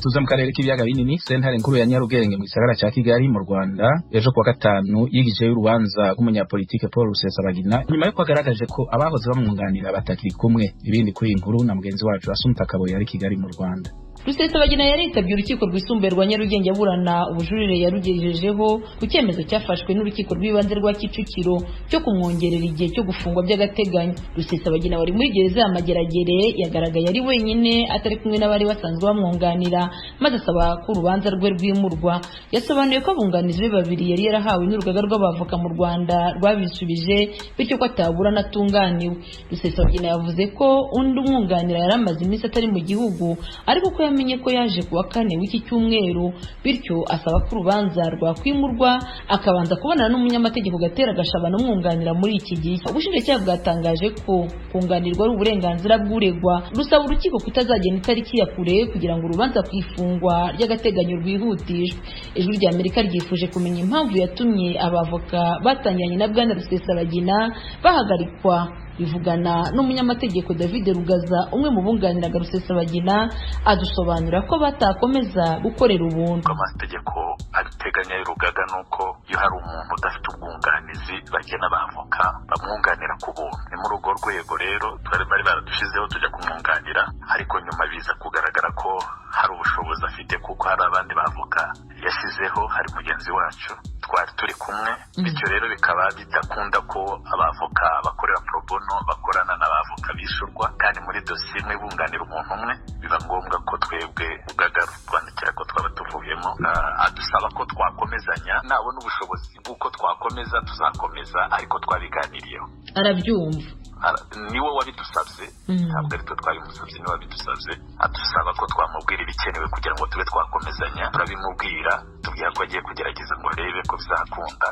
Tuza mu karere k'ibiyaga binini. Sentare nkuru ya Nyarugenge mu gisagara ca Kigali mu Rwanda ejo kuwa gatanu yigijeyo urubanza rw'umunyapolitike Paul Rusesabagina nyuma yuko agaragaje ko abahoze bamwunganira batakiri kumwe. Ibindi kuri iyi nkuru na mugenzi wacu Asumta Kaboyi ari Kigali mu Rwanda. Rusesabagina yaritabye urukiko rwisumbuye rwa Nyarugenge aburana ubujurire yarugejejeho ku cyemezo cyafashwe n'urukiko rw'ibanze rwa Kicukiro cyo kumwongerera igihe cyo gufungwa by'agateganyo. Rusesabagina wari muri gereza ya Mageragere yagaragaye ari wenyine, atari kumwe n'abari basanzwe bamwunganira, maze asaba ko urubanza rwe rwimurwa. Yasobanuye ko abunganizi be babiri yari yarahawe n'urugaga rw'abavoka mu Rwanda rwabisubije, bityo ko ataburana atunganiwe. Rusesabagina yavuze ko undi umwunganira yari amaze iminsi atari mu gihugu, ariko ko yamenye ko yaje kuwa kane w'iki cyumweru, bityo asaba ko urubanza rwakwimurwa akabanza kubonana n'umunyamategeko Gatera Gashabana umwunganira muri iki gihe. Ubushinjacyaha bwatangaje ko kunganirwa ari uburenganzira bw'uregwa, rusaba urukiko kutazagena itariki ya kure kugira ngo urubanza ku ifungwa ry'agateganyo rwihutishwe. Ijwi rya Amerika ryifuje kumenya impamvu yatumye abavoka batangiranye na Bwana Rusesabagina bahagarikwa, bivugana n'umunyamategeko David Rugaza, umwe mu bunganiraga Rusesabagina, adusobanurira ko batakomeza gukorera ubuntu. Amategeko abiteganya y'urugaga ni uko iyo hari umuntu udafite ubwunganizi bagena abavoka bamwunganira ku buntu. Ni muri urwo rwego rero twari bari baradushyizeho tujya kumwunganira, ariko nyuma biza kugaragara ko hari ubushobozi afite kuko hari abandi bavoka yashyizeho, hari mugenzi wacu twari turi kumwe. Bityo rero bikaba bidakunda ko abavoka bakorera pro bono bakorana n'abavoka bishyurwa, kandi muri dosiye imwe bunganira umuntu umwe. Biba ngombwa ko twebwe urugaga rutwandikira ko twaba tuvuyemo, adusaba ko twakomezanya. Nabona ubushobozi bw'uko twakomeza tuzakomeza, ariko twabiganiriyeho. Arabyumva? Niwe wabidusabye, ntabwo ari twe twabimusabye, niwe wabidusabye, adusaba ko twamubwira ibikenewe kugira ngo tube twakomezanya. Turabimubwira, tubwira ko agiye kugerageza ngo arebe ko bizakunda.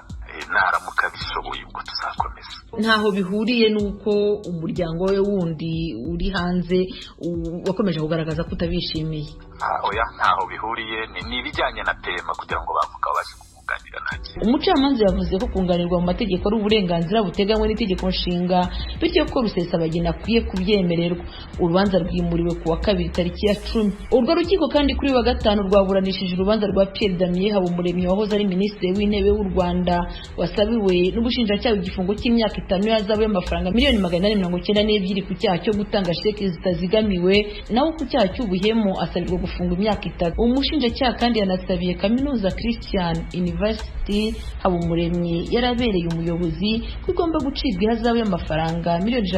Naramuka bishoboye ubwo tuzakomeza. Ntaho bihuriye n'uko umuryango we wundi uri hanze wakomeje kugaragaza ko utabishimiye? Oya, ntaho bihuriye, ni ibijyanye na paiement kugira ngo bavuga babashe kumwunganira, nta kintu. Umucamanza yavuze ko kunganirwa mu mategeko ari uburenganzira buteganywa n'itegeko nshinga, bityo ko Rusesabagina akwiye kubyemererwa. Urubanza rwimuriwe ku wa kabiri tariki ya 10. Urwo rukiko kandi kuri wa gatanu rwaburanishije urubanza rwa Pierre Damien Habumuremyi wahoze ari minisitiri w'intebe w'u Rwanda, wasabiwe n'ubushinjacyaha igifungo cy'imyaka 5 y'ahazabu y'amafaranga miliyoni 892 ku cyaha cyo gutanga sheki zitazigamiwe, naho ku cyaha cy'ubuhemu asabirwa gufungwa imyaka 3. Umushinjacyaha kandi yanasabiye kaminuza Christian University Habumuremyi yarabereye umuyobozi ko igomba gucibwa ihazabu y'amafaranga miliyoni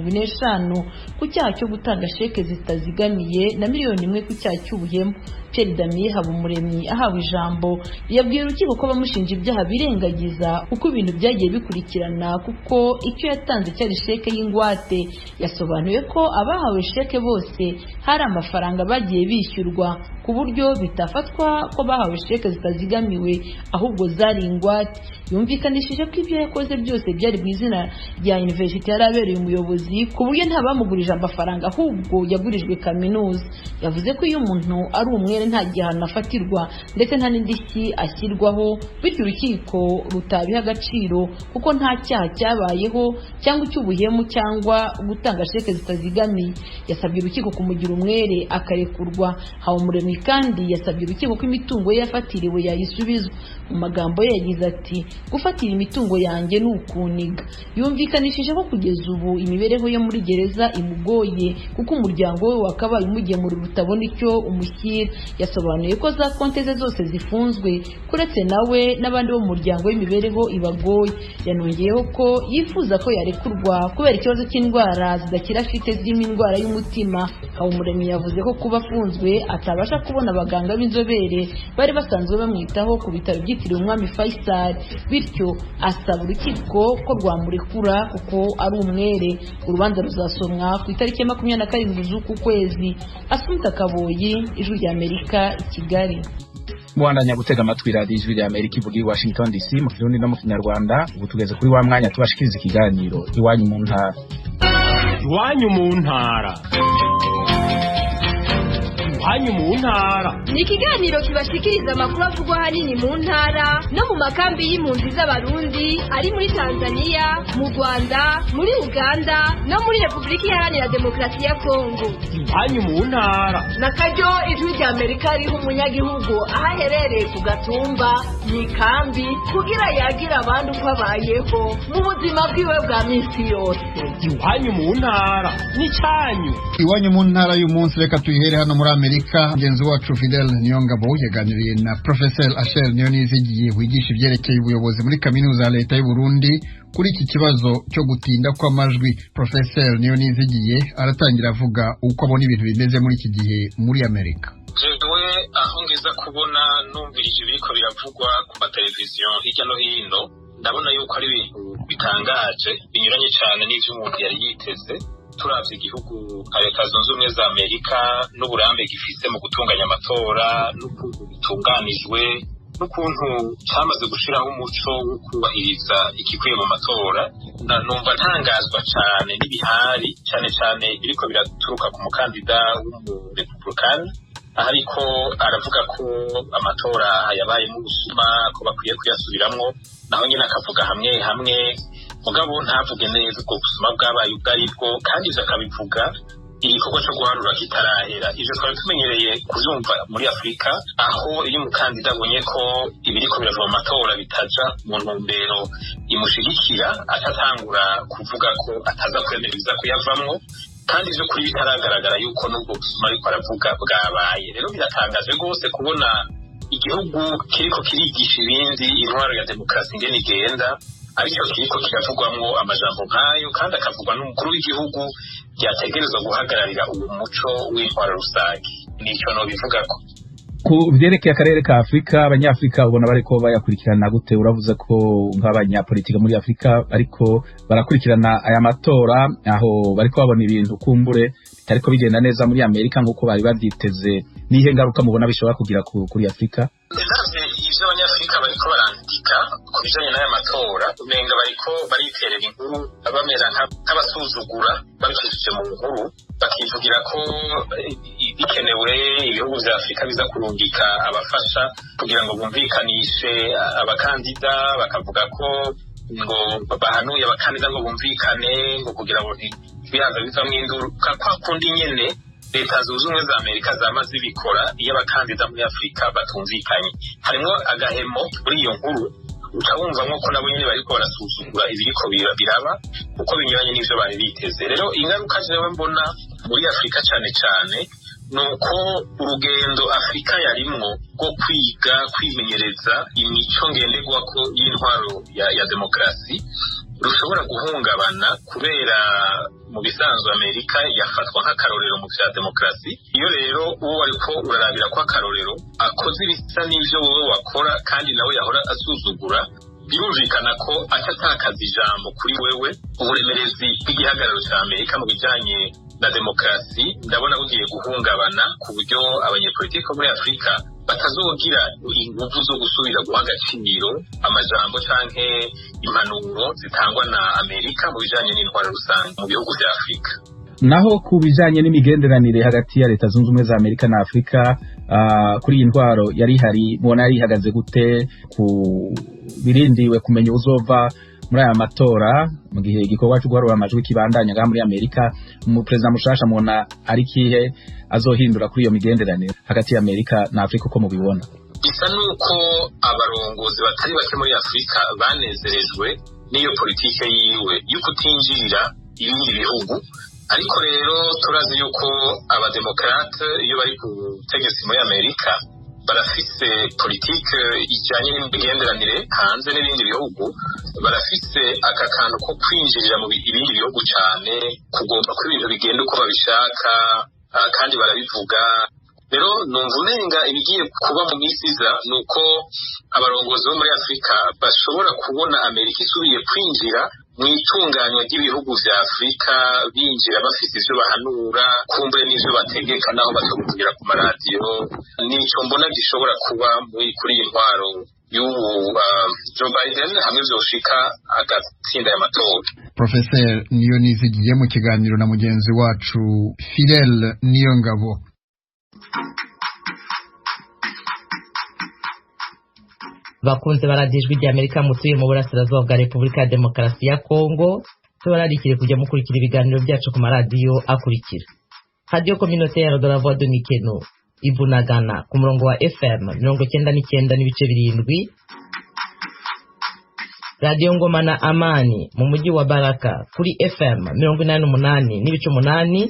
175 ku cyaha cyo gutanga sheke zitazigamiye na miliyoni 1 ku cyaha cy'ubuhemu. Pierre Damien Habumuremyi ahawe ijambo yabwiye urukiko ko bamushinja ibyaha birengagiza uko ibintu byagiye bikurikirana, kuko icyo yatanze cyari sheke y'ingwate. Yasobanuye ko abahawe sheke bose hari amafaranga bagiye bishyurwa, ku buryo bitafatwa ko bahawe sheke zitazigamiwe, ahubwo zari ingwate. Yumvikanishije ko ibyo yakoze byose byari mu izina rya university yari abereye umuyobozi, ku buryo nta bamugurije amafaranga, ahubwo yagurijwe kaminuza. Yavuze ko iyo umuntu ari umwere nta gihano afatirwa, ndetse nta n'indishyi ashyirwaho, bityo urukiko rutabiha agaciro kuko nta cyaha cyabayeho cyangwa icy'ubuhemu cyangwa gutanga sheke zitazigamiye. Yasabye urukiko kumugira umwere akarekurwa. Habumuremyi kandi yasabye urukiko ko imitungo ye yafatiriwe yayisubizwa. Mu magambo ye yagize ati: "Gufatira imitungo yanjye ni ukuniga." Yumvikanishije ko kugeza ubu imibereho yo muri gereza imugoye, kuko umuryango we wakabaye umugemurira utabona icyo umushyira. Yasobanuye ko za konti ze zose zifunzwe, kuretse nawe n'abandi bo mu muryango w'imibereho ibagoye. Yanongeyeho ko yifuza ko yarekurwa kubera ikibazo cy'indwara zidakira afite, zirimo indwara y'umutima. Habumuremyi yavuze ko kuba afunzwe atabasha kubona abaganga b'inzobere bari basanzwe bamwitaho ku bitaro byitiriwe Umwami Faisal, bityo asaba urukiko ko rwamurekura kuko ari umwere. Urubanza ruzasomwa ku itariki ya 27 z'uku kwezi. Asumta Kaboyi, Ijwi rya Amerika, i Kigali. Mubandanya gutega amatwi radiyo Ijwi rya Amerika ivuga i Washington DC mu Kirundi no mu Kinyarwanda. Ubu tugeze kuri wa mwanya tubashikiriza ikiganiro Iwanyu mu Ntara. Iwanyu mu Ntara. Iwanyu mu ntara Ni ikiganiro kibashikiriza amakuru avugwa ahanini mu ntara no mu makambi y'impunzi z'Abarundi ari muri Tanzania, mu Rwanda, muri Uganda no muri Repubulika Iharanira Demokarasi ya Kongo. Iwanyu mu ntara Na karyo Ijwi rya Amerika riha umunyagihugu aho aherereye ku Gatumba, mu ikambi, kugira yagira abandi uko abayeho mu buzima bwiwe bwa minsi yose. Iwanyu mu ntara n'icyanyu. Iwanyu mu ntara y'umunsi reka tuyihere hano muri Amerika. Mugenzi wacu Fidel Niyongabo yaganiriye na Professor Ashel Niyonizigiye wigisha ibyerekeye ubuyobozi muri kaminuza ya leta y'u Burundi kuri iki kibazo cyo gutinda kw'amajwi. Professor Niyonizigiye aratangira avuga uko abona ibintu bimeze muri iki gihe muri Amerika. Jewe aho ngeza kubona, numvirije ibiriko biravugwa ku mateleviziyo hirya no hino, ndabona yuko ari ibintu bitangaje, binyuranye cyane n'ivyo umuntu yari yiteze. Turavye igihugu nka Leta Zunze Ubumwe za Amerika n'uburambe gifise mu gutunganya amatora n'ukuntu bitunganijwe n'ukuntu cyamaze gushiraho umuco wo kubahiriza ikikwiye mu matora, numva ntangazwa cane n'ibihari, cane cane biriko biraturuka ku mukandida w'umurepublikani, aho ariko aravuga ko amatora yabayemo ubusuma, ko bakwiye kuyasubiramwo. Naho nyine akavuga hamwe hamwe, mugabo ntavuge neza ubwo busuma bwabaye ubwo ari bwo, kandi ivyo akabivuga igikorwa cyo guharura kitarahera. Ivyo twari tumenyereye kuvyumva muri Afurika, aho iyo umukandida abonye ko ibiriko birava mu matora bitaja mu ntumbero imushigikira, atatangura kuvuga ko ataza kwemera ibiza kuyavamwo, kandi vy'ukuri bitaragaragara yuko n'ubwo busuma ariko aravuga bwabaye. Rero biratangaje rwose kubona igihugu kiriko kirigisha ibindi intwaro ya demokarasi ingene igenda, ariko kiriko kiravugwamwo amajambo nk'ayo, kandi akavugwa n'umukuru w'igihugu ryategerezwa guhagararira uwo muco w'intwaro rusange. Nico nobivugako. Ku vyerekeye akarere ka Afurika, abanyafurika ubona bariko bayakurikirana gute? Uravuze ko nk'abanyapolitika muri Afurika ariko barakurikirana aya matora, aho bariko babona ibintu kumbure bitariko bigenda neza muri Amerika nk'uko bari bavyiteze. Nihe ngaruka mubona bishobora kugira kuri Afurika? Ndavye ivyo abanyafurika bariko barandika ku bijanye n'aya matora, umenga bariko bariterera inkuru, bamera nk'abasuzugura babicishije mu nkuru, bakivugira ko bikenewe ibihugu vya Afurika biza kurungika abafasha kugira ngo bumvikanishe abakandida, bakavuga ko ngo bahanuye abakandida ngo bumvikane, ngo kugira ngo ntibihaze bivamwo induru, kwa kundi nyene Leta Zunze Ubumwe za Amerika zama zibikora iyo abakandida muri Afurika batumvikanye. Harimwo agahemo muri iyo nkuru, uca wumvamwo ko nabo nyene bariko barasuzugura ibiriko biraba, kuko binyuranye n'ivyo bari biteze. Rero ingaruka jewe mbona muri Afurika cane cane ni uko urugendo Afurika yarimwo rwo kwiga kwimenyereza imico ngenderwako y'intwaro ya demokarasi rushobora guhungabana, kubera mu bisanzwe Amerika yafatwa nk'akarorero mu vya demokarasi. Iyo rero uwo ariko urarabira ko akarorero akoze ibisa n'ivyo wowe wakora, kandi nawe yahora asuzugura, birumvikana ko aca atakaza ijambo kuri wewe. Uburemerezi bw'igihagararo ca Amerika mu bijanye na demokarasi ndabona bugiye guhungabana, ku buryo abanyepolitiki bo muri Afurika batazogira inguvu zo gusubira guha agaciro amajambo canke impanuro zitangwa na Amerika mu bijanye n'intwaro rusange mu bihugu vya Afurika. Naho ku bijanye n'imigenderanire hagati ya Leta Zunze Ubumwe za Amerika na Afurika, kuri iyi ntwaro yari ihari, mubona yari ihagaze gute ku birindiwe kumenya uzova muri aya matora, mu gihe igikorwa cyo guharura amajwi kibandanya ngaha muri Amerika? Umuperezida mushasha mubona ari kihe azohindura kuri iyo migenderanire hagati ya Amerika na Afurika uko mubibona? Bisa nuko abarongozi batari bake muri Afurika banezerejwe n'iyo politike yiwe yo kutinjirira ibindi bihugu. Ariko rero turazi yuko abademokarate iyo bari ku butegetsi muri Amerika barafise politike ijyanye n'imigenderanire hanze n'ibindi bihugu, barafise aka kantu ko kwinjirira mu ibindi bihugu cyane, kugomba ko ibintu bigenda uko babishaka, kandi barabivuga. Rero numva umenga ibigiye kuba mu minsi iza ni uko abarongozi bo muri Afurika bashobora kubona Amerika isubiye kwinjira mu itunganywa ry'ibihugu vya Afurika, binjira bafise ivyo bahanura, kumbure n'ivyo bategeka, naho batabivugira ku maradiyo. Nico mbona gishobora kuba kuri iyi ntwaro y'ubu Joe Biden, hamwe vyoshika agatsinda aya matora. Professor Niyonizigiye mu kiganiro na mugenzi wacu Fidel Niyongabo. Bakunze baradiyo Ijwi ry'Amerika mutuye mu burasirazuba bwa Repubulika ya Demokarasi ya Kongo, tubararikire kujya mukurikira ibiganiro byacu ku maradiyo akurikira: Radiyo Communautaire de la Voix de Mikeno Ibunagana ku murongo wa FM 99.7, Radiyo Ngoma na Amani mu mujyi wa Baraka kuri FM 88.8,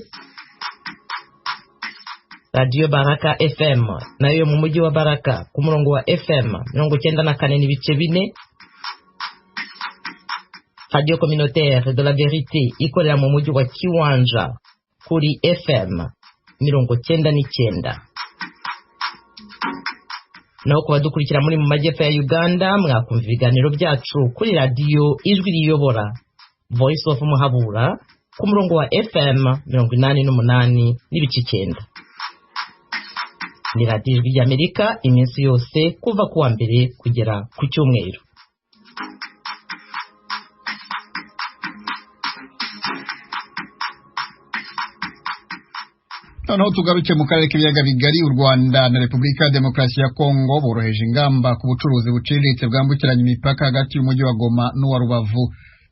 Radiyo Baraka FM nayo mu mujyi wa Baraka ku murongo wa FM 94.4, Radio Communautaire de la Verite ikorera mu mujyi wa Kiwanja kuri FM 99. Naho ku badukurikira muri mu majyepfo ya Uganda, mwakumva ibiganiro byacu kuri radiyo Ijwi Riyobora Voice of Muhabura ku murongo wa FM 88.9. Ni radiyo Ijwi ry'Amerika iminsi yose kuva ku wa mbere kugera ku cyumweru. Noneho tugaruke mu karere k'ibiyaga bigari. U Rwanda na Repubulika ya Demokarasi ya Kongo boroheje ingamba ku bucuruzi buciriritse bwambukiranya imipaka hagati y'umujyi wa Goma n'uwa Rubavu.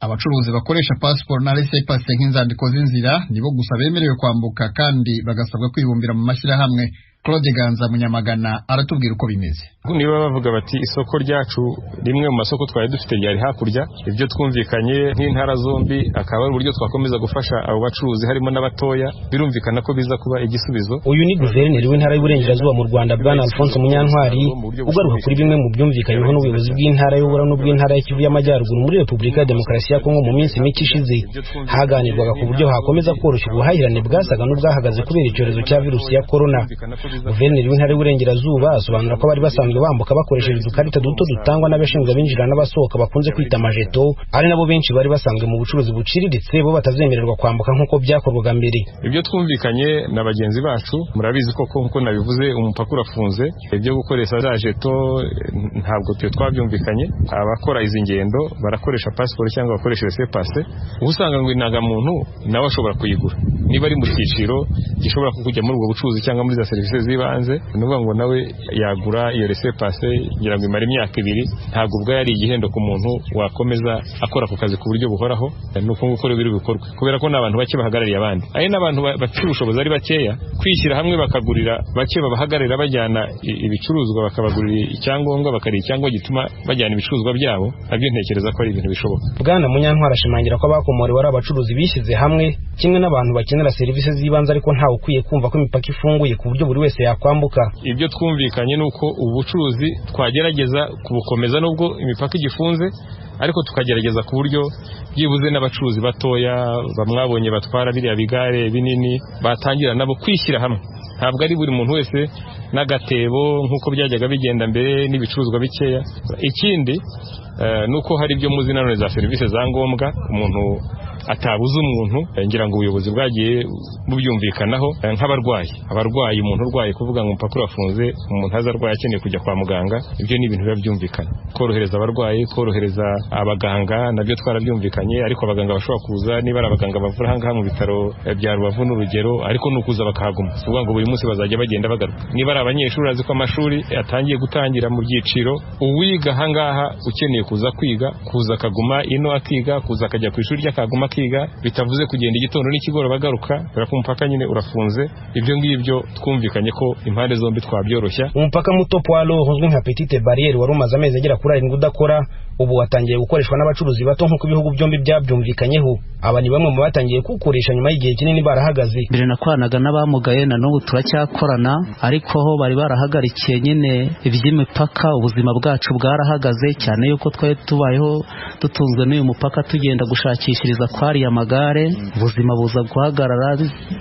Abacuruzi bakoresha pasiporo na laissez-passer nk'inzandiko z'inzira nibo gusa bemerewe kwambuka, kandi bagasabwa kwibumbira mu mashyirahamwe. Claude Ganza Munyamagana aratubwira uko bimeze. Niba bavuga bati isoko ryacu, rimwe mu masoko twari dufite ryari hakurya, ibyo twumvikanye nk'intara zombi akaba ari uburyo twakomeza gufasha abo bacuruzi harimo n'abatoya, birumvikana ko biza kuba igisubizo. Uyu ni guverineri w'intara y'Uburengerazuba mu Rwanda, Bwana Alphonse Munyantwari, ugaruka kuri bimwe mu byumvikanyweho n'ubuyobozi bw'intara y'Ubura n'ubw'intara ya Kivu y'Amajyaruguru muri Repubulika ya Demokarasi ya Kongo mu minsi mike ishize. Haganirwaga ku buryo hakomeza koroshya ubuhahirane bwasaga n'ubwahagaze kubera icyorezo cya virusi ya korona. Guverineri w'intara y'Uburengerazuba asobanura ko bari basanzwe bambuka bakoresheje udukarita duto dutangwa n'abashinzwe abinjira n'abasohoka bakunze kwita amajeto, ari nabo benshi bari basanzwe mu bucuruzi buciriritse, bo batazemererwa kwambuka nk'uko byakorwaga mbere. Ibyo twumvikanye na bagenzi bacu, murabizi koko nk'uko nabivuze, umupaka urafunze, ibyo gukoresha za jeto ntabwo twe twabyumvikanye. Abakora izi ngendo barakoresha pasiporo cyangwa bakoresha laissez-passer, usanga ngo indangamuntu nawe ashobora kuyigura niba ari mu cyiciro gishobora kujya muri ubwo bucuruzi cyangwa muri za serivisi z'ibanze, ni ukuvuga ngo nawe yagura iyo laissez-passer, ngira ngo imara imyaka 2, ntabwo ubwo yari igihendo ku muntu wakomeza akora ku kazi ku buryo buhoraho. Ni uko nguko rero biri bikorwe, kubera ko n'abantu bake bahagarariye abandi, ari n'abantu bafite ubushobozi ari bakeya, kwishyira hamwe bakagurira bake babahagararira bajyana ibicuruzwa, bakabagurira icyangombwa, bakariha icyangombwa gituma bajyana ibicuruzwa byabo, nabyo ntekereza ko ari ibintu bishoboka. Bwana Munyantwari ashimangira ko abakomorewe ari abacuruzi bishyize hamwe kimwe n'abantu bakenera serivisi z'ibanze, ariko ntawe ukwiye kumva ko imipaka ifunguye ku buryo buri wese yakwambuka. Ibyo twumvikanye ni uko ubucuruzi twagerageza kubukomeza nubwo imipaka igifunze, ariko tukagerageza ku buryo byibuze n'abacuruzi batoya bamwabonye batwara biriya bigare binini batangira nabo kwishyira hamwe. Ntabwo ari buri muntu wese n'agatebo nk'uko byajyaga bigenda mbere n'ibicuruzwa bikeya. Ikindi nuko hari ibyo muzi nanone za serivisi za ngombwa umuntu atabuze umuntu, ngira ngo ubuyobozi bwagiye bubyumvikanaho, nk'abarwayi, abarwayi umuntu urwaye kuvuga ngo umupaka urafunze, umuntu aza arwaye akeneye kujya kwa muganga, ibyo ni ibintu biba byumvikana. Korohereza abarwayi, korohereza abaganga nabyo twarabyumvikanye, ariko abaganga bashobora kuza niba ari abaganga bavura aha ngaha mu bitaro bya Rubavu n'urugero, ariko ni ukuza bakahaguma, si ukuvuga ngo buri munsi bazajya bagenda bagaruka. Niba ari abanyeshuri, azi ko amashuri atangiye gutangira mu byiciro, uwiga aha ngaha ukeneye kuza kwiga, kuza akaguma ino akiga, kuza akajya ku ishuri ry'akaguma akiga, bitavuze kugenda igitondo n'ikigoroba bagaruka, kubera ko umupaka nyine urafunze. Ibyo ngibyo twumvikanye ko impande zombi twabyoroshya. Umupaka muto Poalo uzwi nka Petite Barriere wari umaze amezi agera kuri 7 udakora, ubu watangiye gukoreshwa n'abacuruzi bato nk'uko ibihugu byombi byabyumvikanyeho. Aba ni bamwe mu batangiye kuwukoresha nyuma y'igihe kinini barahagaze. Mbere nakoranaga n'abamugaye na n'ubu turacyakorana, ariko ho bari barahagarikiye nyine iby'imipaka, ubuzima bwacu bwarahagaze cyane yuko twari tubayeho dutunzwe n'uyu mupaka, tugenda gushakishiriza kwariya amagare, ubuzima buza guhagarara,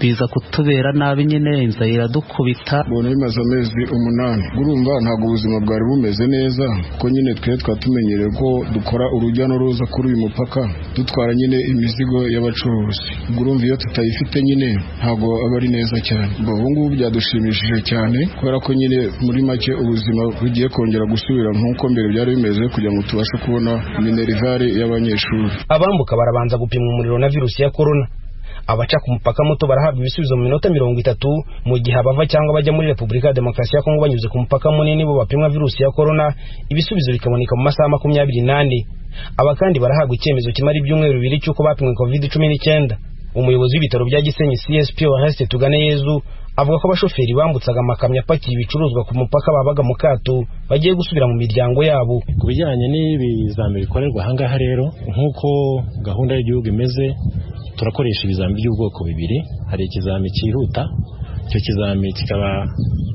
biza kutubera nabi nyine, inzara iradukubita. Mbona bimaze amezi 8, urumva ntabwo ubuzima bwari bumeze neza, kuko nyine twe twatumenyereye ko dukora urujya n'uruza kuri uyu mupaka, dutwara nyine imizigo y'abacuruzi, urumva iyo tutayifite nyine ntabwo aba ari neza cyane. Ubu ngubu byadushimishije cyane, kubera ko nyine muri make ubuzima bugiye kongera gusubira nk'uko mbere byari bimeze, kugira ngo tubashe kubona minerivare y'abanyeshuri. Abambuka barabanza gupimwa umuriro na virusi ya korona. Abaca ku mupaka muto barahabwa ibisubizo mu minota 30, mu gihe abava cyangwa bajya muri Repubulika ya Demokarasi ya Kongo banyuze ku mupaka munini bo bapimwa virusi ya corona, ibisubizo bikaboneka mu masaha 24. Aba kandi barahabwa icyemezo kimara ibyumweru 2 cy'uko bapimwe COVID-19. Umuyobozi w'ibitaro bya Gisenyi CSP Oreste Tuganeyezu avuga ko abashoferi bambutsaga amakamyo apakiye ibicuruzwa ku mupaka babaga mu kato bagiye gusubira mu miryango yabo. Ku bijyanye n'ibizami bikorerwa ahangaha rero, nk'uko gahunda y'igihugu imeze, turakoresha ibizami by'ubwoko bubiri. Hari ikizami cyihuta, icyo kizami kikaba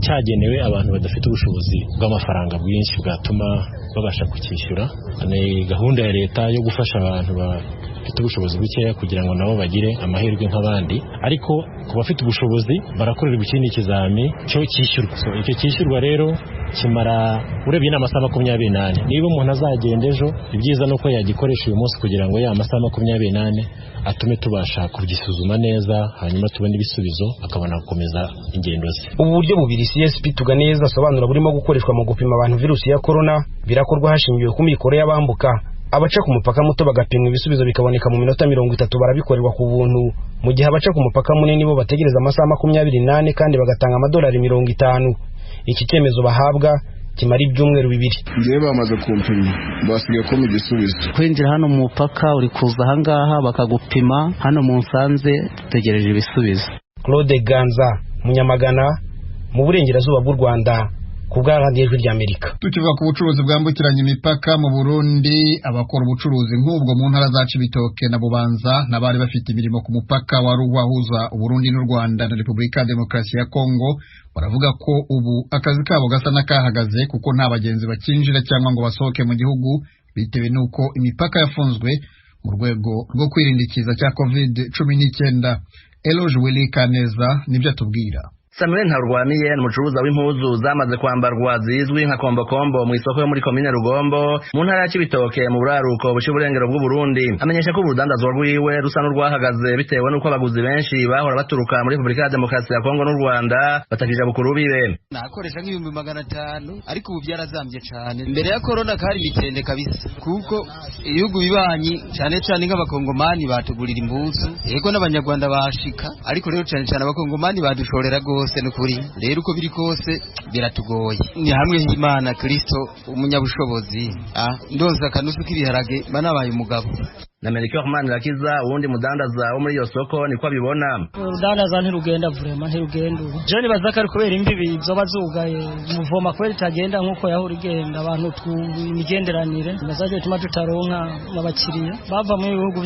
cyagenewe abantu badafite ubushobozi bw'amafaranga bwinshi bwatuma babasha kucyishyura. Ni gahunda ya leta yo gufasha abantu bafite ubushobozi bukeya kugira ngo nabo bagire amahirwe nk'abandi, ariko ku bafite ubushobozi barakorerwa ikindi kizami cyo cyishyurwa. So, icyo cyishyurwa rero kimara urebye ni amasaha 24. Niba umuntu azagenda ejo, ibyiza ni uko yagikoresha uyu munsi kugira ngo ya masaha 24 atume tubasha kugisuzuma neza, hanyuma tubone ibisubizo akabona gukomeza ingendo ze. Ubu buryo bubiri CSP Tuganeza asobanura burimo gukoreshwa mu gupima abantu virusi ya corona birakorwa hashingiwe ku mikoro y'abambuka. Abaca ku mupaka muto bagapimwa ibisubizo bikaboneka mu minota 30 barabikorerwa ku buntu, mu gihe abaca ku mupaka munini bo bategereza amasaha 24 kandi bagatanga amadolari 50. Iki cyemezo bahabwa kimara ibyumweru 2. Ngewe bamaze kumpima basigaye ko mu gisubizo. Kwinjira hano mu mupaka uri kuza ahangaha bakagupima, hano mu Nsanze dutegereje ibisubizo. Claude Ganza Munyamagana mu burengerazuba bw'u Rwanda ku bwa Radiyo Ijwi ry'Amerika. Tukivuga ku bucuruzi bwambukiranya imipaka mu Burundi, abakora ubucuruzi nk'ubwo mu ntara za Cibitoke na Bubanza n'abari bafite imirimo ku mupaka wa Ruhwahuza Uburundi n'u Rwanda na Repubulika ya Demokarasi ya Kongo baravuga ko ubu akazi kabo gasa n'akahagaze kuko nta bagenzi bakinjira cyangwa ngo basohoke mu gihugu bitewe n'uko imipaka yafunzwe mu rwego rwo kwirinda ikiza cya COVID-19. Eloge Willy Kaneza nibyo atubwira. Samuel Ntarwamiye ni umucuruza w'impuzu zamaze kwambarwa zizwi nka kombokombo mu isoko yo muri komine Rugombo mu ntara ya Cibitoke mu buraruko bushyira uburengero bw'u Burundi. Amenyesha ko urudandazwa rwiwe rusa n'urwahagaze bitewe n'uko abaguzi benshi bahora baturuka muri Repubulika ya Demokarasi ya Kongo n'u Rwanda batakija bukuru bibe. Nakoresha nk'ibihumbi 500 ariko ubu byarazambye cyane. Mbere ya corona kari mitende kabisa, kuko ibihugu bibanyi cyane cyane nk'abakongomani batugurira impuzu, yego n'abanyarwanda bashika, ariko rero cyane cyane abakongomani badushorera gose. Nukuri rero uko biri kose biratugoye. Ni hamwe h'Imana Kristo umunyabushobozi, ndonza akanusu k'ibiharage banabaye umugabo. Na Melchior Manirakiza uwundi mudandaza wo muri iyo soko niko abibona. Urudandaza ntirugenda vrema, ntirugenda ubu. Je nibaza ko ari kubera imbibi zoba zugaye, muvoma kubera itagenda nkuko yahora igenda, abantu imigenderanire bazaje bituma tutaronka abakiriya bava mu bihugu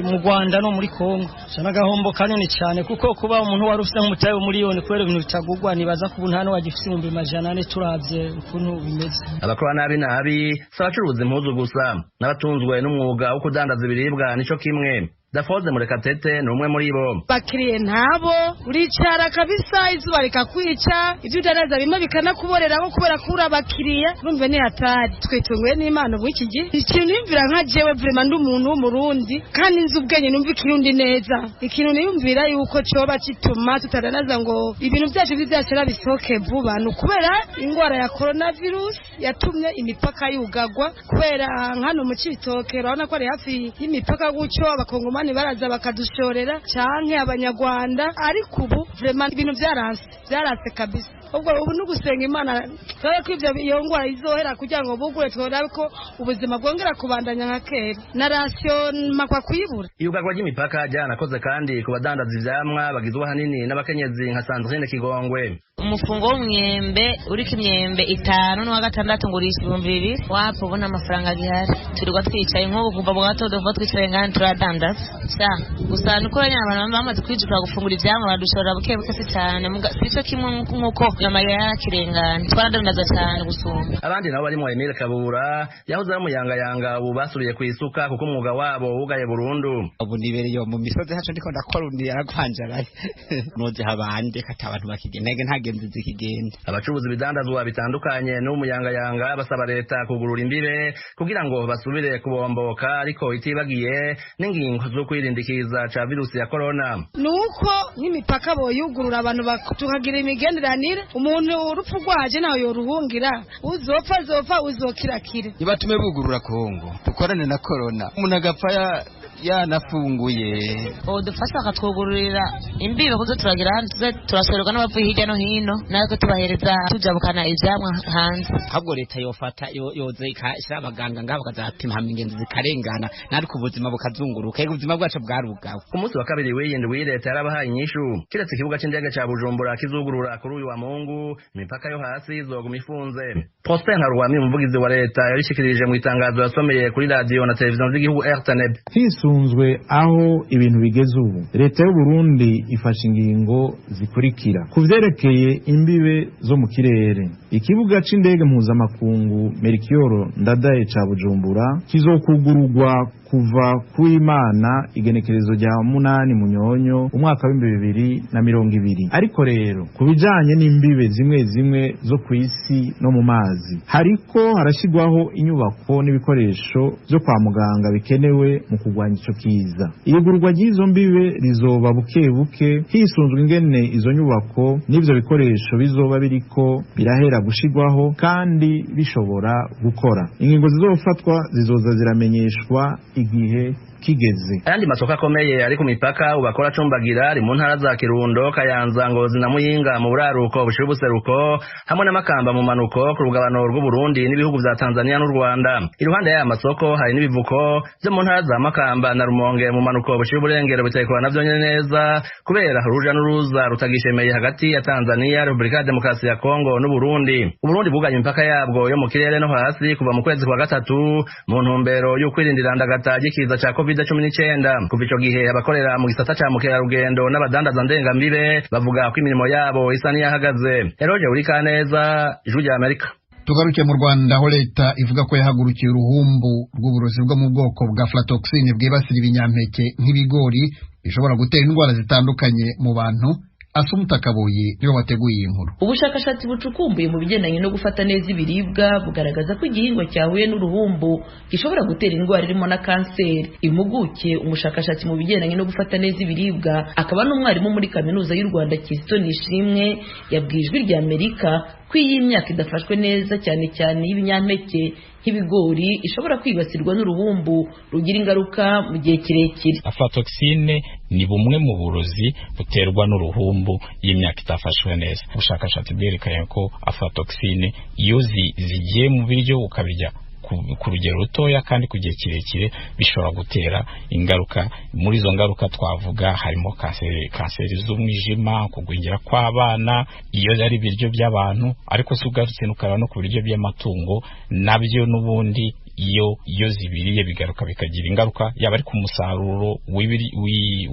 mu Rwanda no muri Kongo. N'agahombo kanini cyane kuko kuba umuntu wari ufite nk'umutahe w'umuriyoni kubera ibintu bitagurwa, nibaza ko ubu nta n'uwagifite 400,000 turavye ukuntu bimeze. Abakora nabi nabi si abacuruza impuzu gusa, n'abatunzwe n'umwuga wo kudandaza ibiribwa nico kimwe. Dafoze Murekatete ni umwe muri bo. Bakiriye ntabo, uricara kabisa izuba rikakwica, ibyo udandaza bimwe bikanakuboreraho kubera ko uri abakiriya, urumva ni hatari. Twitunguye n'Imana ubu iki gihe. Ikintu niyumvira nka jewe vraiment ndi umuntu w'umurundi kandi nzi ubwenge numva ikirundi neza. Ikintu niyumvira yuko coba kituma tutadandaza ngo ibintu byacu by'ibyashara bisohoke vuba ni ukubera ingwara ya coronavirus yatumye imipaka yugagwa, kubera nkano mu Cibitoke urabona ko ari hafi y'imipaka gutyo abakongomani baraza bakadushorera canke abanyarwanda, ariko ubu vraiment ibintu byaranse kabisa. Ubwo ubu no gusenga Imana turabe ko ivyo iyo ngwara izohera kugira ngo bugure turabe ko ubuzima bwongera kubandanya nka kera na ration makwa kuyibura. Iyugarwa ry'imipaka ryanakoze kandi ku badandaza ivyamwa bagizwe ahanini n'abakenyezi nka Sandrine Kigongwe. Umufungo w'umwembe uriko imyembe 5 n'uwa 6 ngurisha 2000 wapo ubona amafaranga gihari. Turirwa twicaye nk'ubu kuva mu gatondo kuva twicaye ngana turadandaza sha gusa nuko abantu bamaze kwijukira gufungura ivyamwa badushorera buke buke si cyane sico kimwe nk'uko nyama yarakirengana twaradandaza cyane gusumba. Abandi nabo barimo Emile Kabura yahoze ari umuyangayanga ubu basubiye ku isuka kuko umwuga wabo wugaye burundu. Ubu nibereye mu misozi haco ndiko ndakora undi yaragwanjaraye noje habande kata abantu bakigenda ntagenzi zikigenda. Abacuruzi bidandazwa bitandukanye n'umuyangayanga basaba leta kugurura imbibe kugira ngo basubire kubomboka, ariko itibagiye n'ingingo zo kwirindikiza ca virusi ya corona. Nuko n'imipaka boyugurura abantu tukagira imigenderanire, umuntu urupfu rwaje naho yoruhungira, uzopfa zopfa uzokirakira. Nibatume bugurura Kongo dukorane na corona, umuntu agapfa Yanafunguye. Bodufasha bakatwugururira imbibe kuzo turagira hano, tuze turashorerwa n'abavuye hirya no hino, natwe tubahereza tujabukana ivyamwa hanze. Ahubwo leta yofata yoza ikashira abaganga ngaho bakazapima, hama ingenzi zikarengana, natwe ubuzima bukazunguruka. Ego, ubuzima bwacu bwarugawe. Ku munsi wa kabiri w'iyi ndwi leta yarabahaye inyishu: kiretse ikibuga c'indege ca Bujumbura kizugurura kuri uyu wa Mungu, imipaka yo hasi izoguma ifunze. Prosper Ntarwami, umuvugizi wa leta, yabishikirije mu itangazo yasomeye kuri radiyo na televiziyo z'igihugu RTNB. Hisunzwe aho ibintu bigeze ubu, leta y'u Burundi ifashe ingingo zikurikira ku vyerekeye imbibe zo mu kirere: ikibuga c'indege mpuzamakungu Melchior Ndadaye ca Bujumbura kizokugururwa kuva kuw'Imana igenekerezo rya 8 Munyonyo umwaka w'2020. Ariko rero ku bijanye n'imbibe zimwe zimwe zo ku isi no mu mazi, hariko harashyirwaho inyubako n'ibikoresho byo kwa muganga bikenewe mu kurwanya ico kiza. Iyugururwa ry'izo mbibe rizoba buke buke, hisunzwe ingene izo nyubako n'ivyo bikoresho bizoba biriko birahera gushirwaho kandi bishobora gukora. Ingingo zizofatwa zizoza ziramenyeshwa igihe kigeze. Ayandi masoko akomeye ari ku mipaka ubu akora acumbagira ari mu ntara za Kirundo, Kayanza, Ngozi na Muyinga mu buraruko bushira ubuseruko, hamwe n'Amakamba mu manuko ku rugabano rw'Uburundi n'ibihugu vya Tanzania n'u Rwanda. Iruhande y'aya masoko hari n'ibivuko vyo mu ntara za Makamba na Rumonge mu manuko bushira uburengero bitekwa navyo nyene neza kubera uruja n'uruza rutagishemeye hagati ya Tanzania, Republika ya Demokarasi ya Kongo n'Uburundi. Uburundi bwuganye imipaka yabwo yo mu kirere no hasi kuva mu kwezi kwa gatatu mu ntumbero yo kwirindira ndagata ry'ikiza ca COVID-19. Kuva ico gihe abakorera mu gisata ca mukerarugendo n'abadandaza ndengambibe bavuga ko imirimo yabo isa n'iyahagaze. Eroje Urikaneza, Ijwi rya Amerika. Tugaruke mu Rwanda, aho leta ivuga ko yahagurukiye uruhumbu rw'uburozi bwo mu bwoko bwa aflatoxine bwibasira ibinyampeke nk'ibigori, bishobora gutera indwara zitandukanye mu bantu. Asumuta Kaboyi niwe wateguye iyi nkuru. Ubushakashatsi bucukumbuye mu bigendanye no gufata neza ibiribwa bugaragaza ko igihingwa cyahuye n'uruhumbu gishobora gutera indwara irimo na kanseri. Impuguke umushakashatsi mu bigendanye no gufata neza ibiribwa akaba n'umwarimu muri Kaminuza y'u Rwanda, Kizito Nishimwe, yabwiye Ijwi rya Amerika ko iyi myaka idafashwe neza, cyane cyane y'ibinyampeke nk'ibigori, ishobora kwibasirwa n'uruhumbu rugira ingaruka mu gihe kirekire. Aflatoxine ni bumwe mu burozi buterwa n'uruhumbu y'imyaka itafashwe neza. Ubushakashatsi bwerekanye ko aflatoxine iyo zigiye mu biryo ukabirya ku rugero rutoya kandi ku gihe kirekire, bishobora gutera ingaruka. Muri izo ngaruka twavuga harimo kanseri z'umwijima, kugwingira kw'abana iyo ari ibiryo by'abantu. Ariko si ugarutse ukareba no ku biryo by'amatungo, nabyo n'ubundi iyo zibiriye bigaruka bikagira ingaruka, yaba ari ku musaruro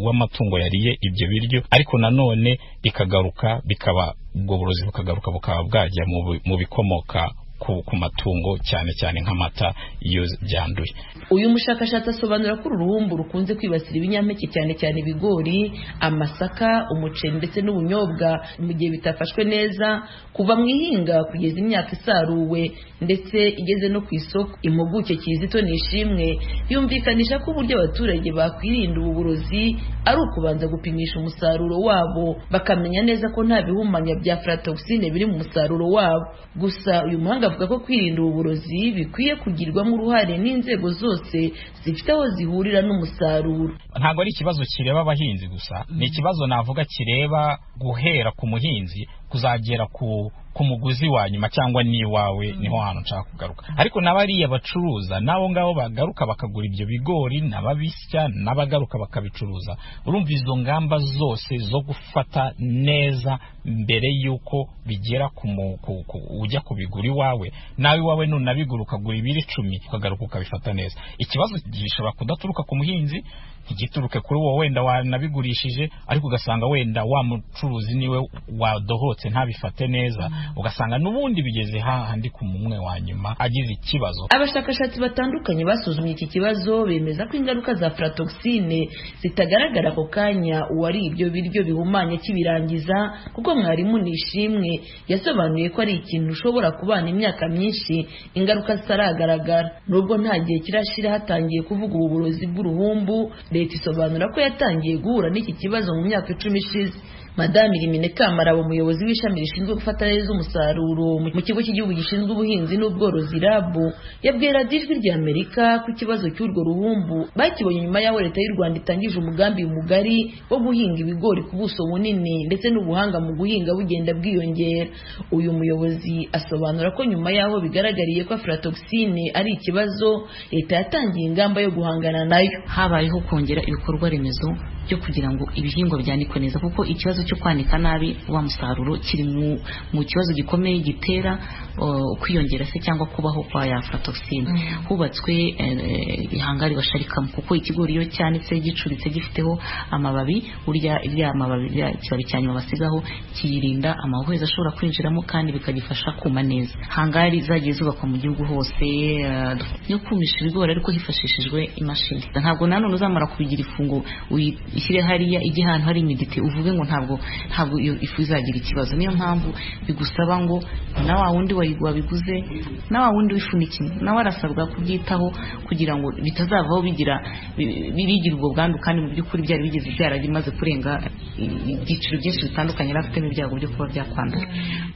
w'amatungo yariye ibyo biryo, ariko nanone bikagaruka bikaba ubwo burozi bukagaruka bukaba bwajya mu bikomoka ku matungo, cyane cyane nk'amata iyo byanduye. Uyu mushakashatsi asobanura ko uru ruhumbu rukunze kwibasira ibinyampeke, cyane cyane ibigori, amasaka, umuceri ndetse n'ubunyobwa, mu gihe bitafashwe neza kuva mu ihinga kugeza imyaka isaruwe ndetse igeze no ku isoko. Impuguke Kizito Nishimwe yumvikanisha ko uburyo abaturage bakwirinda ubu burozi ari ukubanza gupimisha umusaruro wabo, bakamenya neza ko nta bihumanya bya aflatoxine biri mu musaruro wabo. Gusa uyu muhanga avuga ko kwirinda ubu burozi bikwiye kugirwamo uruhare n'inzego zose zifite aho zihurira n'umusaruro. Ntabwo ari ikibazo kireba abahinzi gusa, ni ikibazo navuga kireba guhera ku muhinzi kuzagera ku muguzi wa nyuma cyangwa n'iwawe. Niho hantu nshaka kugaruka. Ariko n'abariya bacuruza n'abo ngabo bagaruka bakagura ibyo bigori, n'ababisya n'abagaruka bakabicuruza, urumva izo ngamba zose zo gufata neza mbere y'uko bigera ku ujya kubigura iwawe, nawe iwawe nunabigura ukagura ibiro 10, ukagaruka ukabifata neza. Ikibazo gishobora kudaturuka ku muhinzi, ntigituruke kuri wowe wenda wanabigurishije, ariko ugasanga wenda wa mucuruzi niwe wadohotse ntabifate neza, ugasanga n'ubundi bigeze hahandi ku mumwe wa nyuma agize ikibazo. Abashakashatsi batandukanye basuzumye iki kibazo bemeza ko ingaruka za aflatoxine zitagaragara ako kanya uwari ibyo biryo bihumanya kibirangiza, kuko mwarimu Nishimwe yasobanuye ko ari ikintu ushobora kubana imyaka myinshi ingaruka zitaragaragara. Nubwo nta gihe kirashira hatangiye kuvuga ubu burozi bw'uruhumbu, leta isobanura ko yatangiye guhura n'iki kibazo mu myaka 10 ishize. Madame Irimine Kamarabo, umuyobozi w'ishami rishinzwe gufata neza umusaruro mu kigo cy'igihugu gishinzwe ubuhinzi n'ubworozi RAB, yabwiye Radiyo Ijwi rya Amerika ko ikibazo cy'urwo ruhumbu bakibonye nyuma y'aho leta y'u Rwanda itangije umugambi mugari wo guhinga ibigori ku buso bunini, ndetse n'ubuhanga mu guhinga bugenda bwiyongera. Uyu muyobozi asobanura ko nyuma y'aho bigaragariye ko aflatoxine ari ikibazo, leta yatangiye ingamba yo guhangana nayo. Habayeho kongera ibikorwa remezo byo kugira ngo ibihingwa byanikwe neza, kuko ikibazo cyo kwanika nabi wa musaruro kiri mu kibazo gikomeye gitera kwiyongera se cyangwa kubaho kwa ya aflatoxine. Hubatswe ihangari basharikamo, kuko ikigori iyo cyanitse gicuritse gifiteho amababi, burya rya mababi ikibabi cya nyuma basigaho kiyirinda amahuhwezi ashobora kwinjiramo kandi bikagifasha kuma neza. Hangari zagiye zubakwa mu gihugu hose yo kumisha ibigori ariko hifashishijwe imashini. Ntabwo nanone uzamara kubigira ifungo uyishyire hariya ijye ahantu hari imidite uvuge ngo ntabwo iyo ifu izagira ikibazo. Niyo mpamvu bigusaba ngo na wa wundi wabiguze na wa wundi wifunikiye nawe arasabwa kubyitaho kugira ngo bitazavaho bigira ubwo bwandu, kandi mu by'ukuri byari bigeze byarabimaze kurenga ibyiciro byinshi bitandukanye bafitemo ibyago byo kuba byakwandura.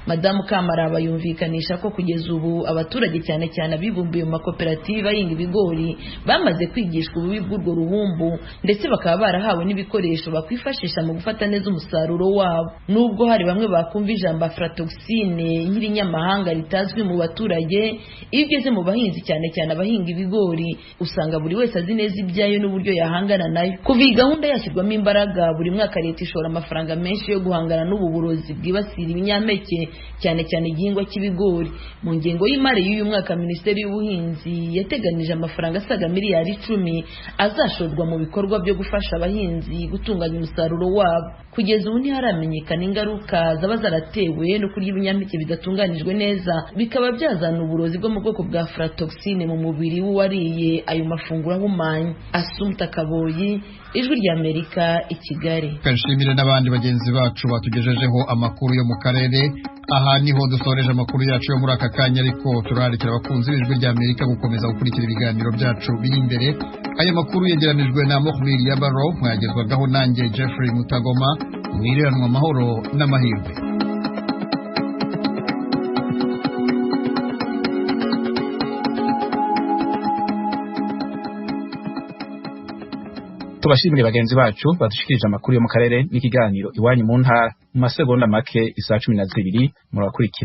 Madamu Kamaraba yumvikanisha ko kugeza ubu abaturage cyane cyane abibumbiye mu makoperative ahinga ibigori bamaze kwigishwa ububi bw'urwo ruhumbu, ndetse bakaba barahawe n'ibikoresho bakwifashisha mu gufata neza umusaruro wabo. Nubwo hari bamwe bakumva ijambo aflatoxine nk'irinyamahanga ritazwi mu baturage, iyo ugeze mu bahinzi cyane cyane abahinga ibigori usanga buri wese azi neza ibyayo n'uburyo yahangana nayo. Kuva iyi gahunda yashyirwamo imbaraga, buri mwaka leta ishora amafaranga menshi yo guhangana n'ubu burozi bwibasira ibinyampeke cyane cyane igihingwa cy'ibigori. Mu ngengo y'imari y'uyu mwaka, Minisiteri y'Ubuhinzi yateganije amafaranga asaga miliyari 10 azashorwa mu bikorwa byo gufasha abahinzi gutunganya umusaruro wabo. Kugeza ubu ntiharamenyekana ingaruka zaba zaratewe no kurya ibinyampeke bidatunganijwe neza, bikaba byazana uburozi bwo mu bwoko bwa aflatoxine mu mubiri w'uwariye ayo mafunguro ahumanye. Asumta Kaboyi, Ijwi ry'Amerika, i Kigali. Nshimire n'abandi bagenzi bacu batugejejeho amakuru yo mu karere. Aha niho dusoreje amakuru yacu yo muri aka kanya, ariko turarikira abakunzi b'Ijwi ry'Amerika gukomeza gukurikira ibiganiro byacu biri imbere. Aya makuru yegeranijwe na Mohmir Yabaro, mwayagezwagaho nanjye Jeffrey Mutagoma. Mwireranwa amahoro n'amahirwe. Tubashimire bagenzi bacu badushikirije amakuru yo mu karere n'ikiganiro iwanyu mu ntara. Mu masegonda make, isaha 12 murakurikira.